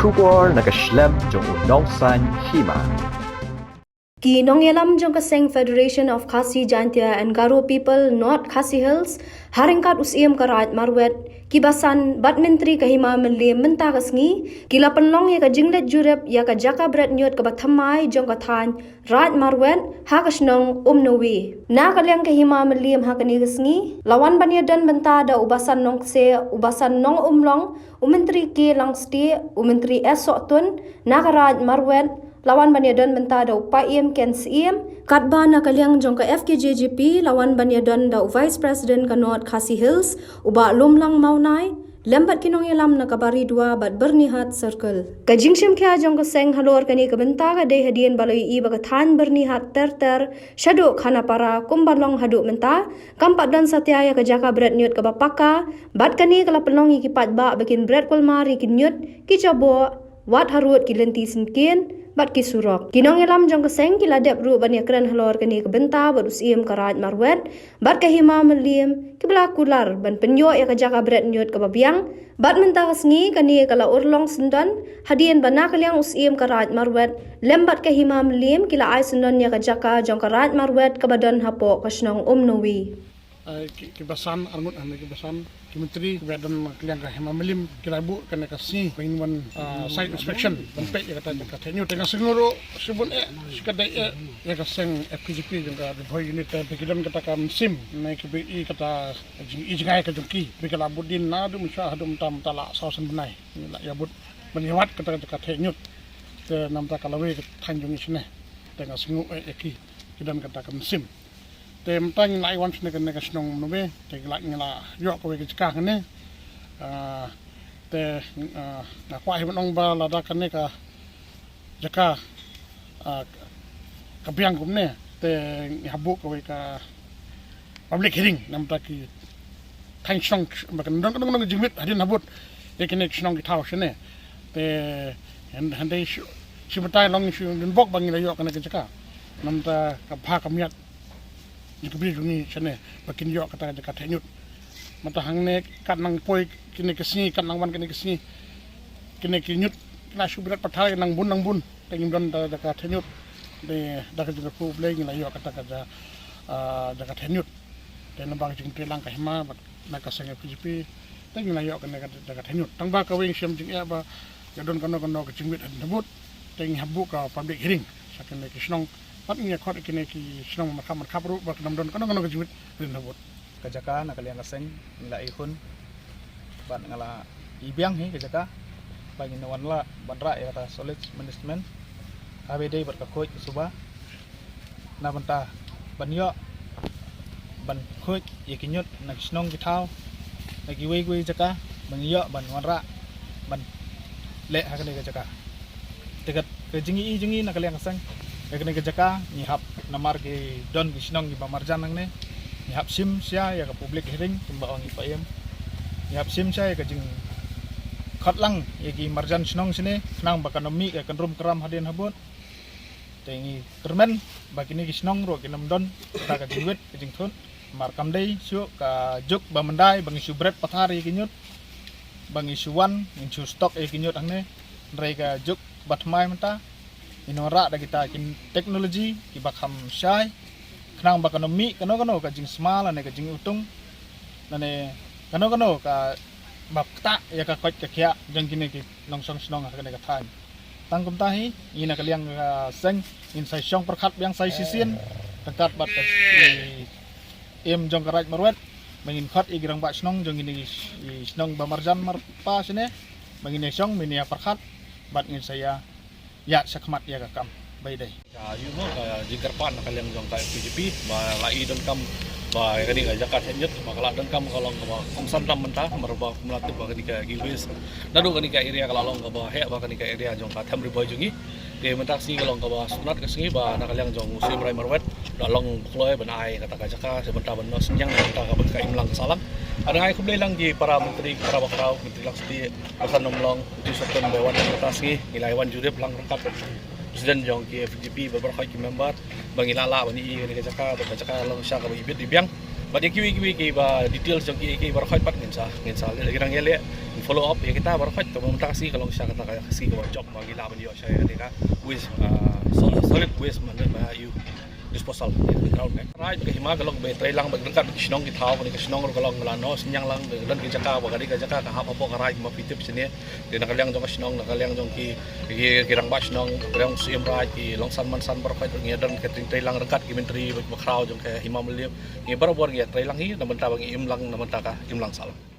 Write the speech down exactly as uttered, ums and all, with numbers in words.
Khubor na ka shlem jong u nongsaiñ hima. Ki nongïalam jong ka seng Federation of Khasi Jaintia and Garo People North Khasi Hills ha ryngkat u Syiem ka Raid Marwet, ki basan bad Myntri ka Hima Mylliem mynta ka sngi ki la pynlong ïa ka jingleit jurip ïa ka jaka bret ñiut kaba thymmai jong ka thaiñ Raid Marwet ha ka shnong Umnowi. Na ka liang ka Hima Mylliem ha kane ka sngi la wan ban ïadon bynta da u basan nongkse, u basan nongumlong, u Myntri K Langstieh, u Myntri S Sohtun, na ka Raid Marwet la wan ban ïadon bynta da u Paiem Ken Syiem, katba na ka liang jong ka F K J G P la wan ban ïadon da u Vice President ka North Khasi Hills, u Bah Lumlang Mawnai, lem bad ki nongïalam na ka Baridua bad Byrnihat Circle. Ka jingshim khia jong ka seng halor kane ka bynta ka dei hadien ba la ïohi ba ka thaiñ Byrnihat ter ter shaduh Khanapara kumba long haduh mynta kam pat don satia ïa ka jaka bret ñiut kaba paka, bad kane ka la pynlong ïa ki paidbah ba kin bret kulmar ïa ki ñiut, ki jaboh, wat harud ki lynti syngkien bad ki surok. Ki nongïalam jong ka seng ki la dep ruh ban ïakren halor kane ka bynta bad u Syiem ka Raid Marwet bad ka Hima Mylliem, kiba la kular ban pynïoh ïa ka jaka bret ñiut kaba biang. Bad mynta ka sngi kane ka la urlong syndon hadien ba na ka liang u Syiem ka Raid Marwet lem bad ka Hima Mylliem ki la ai syndon ïa ka jaka jong ka Raid Marwet kaba don hapoh ka shnong Umnowi. Ai, ki, ki basan arngut, ane ki basan, ki myntri, ki ba don ka liang ka Hima Mylliem, ki la buh kane ka sngi ba ngin wan, ah, site inspection ban peit ïa kata ka theh ñiut. Te nga sngew ruh shibun eh, shi katdei eh ïa ka seng F K J P jong ka Ri Bhoi Unit, te ba ki don kata ka mynsiem ne ki ba i kata jing, i jngai ka jong ki, ba ki la bud dien naduh mynshwa haduh mynta, mynta la saw san bnai ngi la ïa bud ban ïa wad kata ka theh ñiut. Te namar ka lawei ka thaiñ jong ngi shane, te nga sngew eh ïa ki, ki don kata ka mynsiem. Te mynta ngi la wan shane kane ka shnong Umnowi, te ngi la, ngi la ïoh kawei ka jaka kane. Ah, te, ah, nga kwah hi ban ong ba lada kane ka jaka, ah, ka biang kumne, te ngi hap buh kawei ka public hearing namar ki thaiñ shnong ba kan don, don, don jingmut hadien habud ïa kine ki shnong ki thaw shane. Te hynrei shi, shi batai long shi dien bok ba ngi la ïoh kane ka jaka. Namar ka bha ka miat jong ki briew jong ngi shane ba kin ïoh kata ka jaka theh ñiut. Mynta hangne kat nang poi kine ki sngi, kat nang wan kine ki sngi, kine ki ñiut ki la shu bret pathar nang bun nang bun. Te ngim don da, da ka jaka theh ñiut. Te da ka jingkyrkhu U Blei ngi la ïoh kata ka ja, ah, jaka theh ñiut. Te na ba ka jingtrei lang ka hima bad na ka seng F K J P, te ngi la ïoh kane ka jaka theh ñiut. Tang ba kawei ngi shem jingeh ba ïa don kano kano ka jingmut hadien habud, te ngi hap buh ka public hearing sha kine ki shnong. Bad ngi ïa khot ïa kine ki shnong markhap markhap ruh ba kan ym don kano kano ka jingmut hadien habud. Ka jaka na ka liang ka seng ngi la ïakhun bad nga la ïa biang hi ka jaka ba ngin wan lah ban rah ïa kata solid management, haba ïadei bad ka khuid ka suba, na bynta ban ïoh ban khuid ïa ki ñiut na ki shnong ki thaw, na kiwei kiwei jaka, ba ngi ïoh ban wanrah ban leh ha kane ka jaka. Te ka, ka jingïohi jong ngi na ka liang ka seng, ïa kane ka jaka ngi hap, namar ki don ki shnong kiba marjan hangne, ngi hap shim sha ïa ka public hearing kumba ong i Paiem. Ngi hap shim sha ïa ka jingkhot lang ïa ki marjan shnong shane, khnang ba kan ym mih ka kynrum kynram hadien habud. Te ngi kyrmen ba kine ki shnong ruh kin ym don kata ka jingwit ka jingthut. Namar kam dei shuh ka juk ba myndai ba ngi shu bret pathar ïa ki ñiut, ba ngi shu wan, ngi shu stock ïa ki ñiut hangne. Hynrei ka juk ba thymmai mynta ngin wanrah da kita ki technology kiba kham shai, khnang ba kan ym mih kano kano ka jingsma lane ka jingutung lane kano kano kaba ktah ïa ka koit ka khiah jong kine ki nongshong shnong ha kane ka thaiñ. Tang kumta hi, ngi na ka liang ka seng ngin sa shong pyrkhat biang sa shisien ryngkat bad ka, i, im jong ka Raid Marwet, ba ngin khot ïa ki rangbah shnong jong kine ki, i, shnong ba marjan marpa shane, ba ngin ïa shong, ba ngin ïa pyrkhat bad ngin sa ïa ïaid shakhmat ïa ka kam ba ïadei. Ka, you know, ka jingkyrpad na ka liang jong ka F K J P ba la i donkam ba kane ka jaka theh ñiut ba ka la donkam ka long kaba kongsan tam mynta, namar ba kumba la tip ba kane ka Gilbis, naduh kane ka area ka la long kaba heh ba kane ka area jong ka them Ri Bhoi jong ngi. Te mynta ka sngi ka long kaba sngewtynnat ka sngi ba na ka liang jong u Syiem Raid Marwet la long kloi ban ai kata ka jaka, sa bynta ban noh synñiang, bynta ka, ka imlang ka sahlang. Nga ai khublei lang ki para myntri, para bakhraw, Myntri Langstieh, Basan Nonglong, Myntri Sohtun ba wan mynta ka sngi, ngi la wan jurip lang ryngkat bad president jong ki F K J P bad baroh ki member ba ngi la lah ban ïohi ïa kane ka jaka, bad ka jaka long shisha kaba ibit ibiang. Bad ïa kiwei kiwei kiba details jong ki, ki baroh khoit pat ngin sa, ngin sa leh, ngi dang ïaleh, ngin follow up ïa kita baroh khoit, kaba mynta ka sngi ka long sha kata ka sngi kaba jop ba ngi lah ban ïoh sha ïa kane ka waste, ah, sol-, solid waste manure, ba ïa u disposal ïa ka ground ne. Raid ka hima ka long ba trei lang ba ryngkat ki shnong ki thaw, kane ka shnong ruh ka long ba la noh synñiang lang, ka don ki jaka ba kane ka jaka ka hap hapoh ka raid ba phi tip shane. Te na ka liang jong ka shnong, na ka liang jong ki, ki, ki rangbah shnong, ki rong siem raid, ki long san man san baroh khoit, ngi don ka trei lang ryngkat ki myntri ba khraw jong ka hima Maldives. Ngi barabor ngi trei lang hi na bynta ba ngi im lang, na bynta ka im lang sah lang.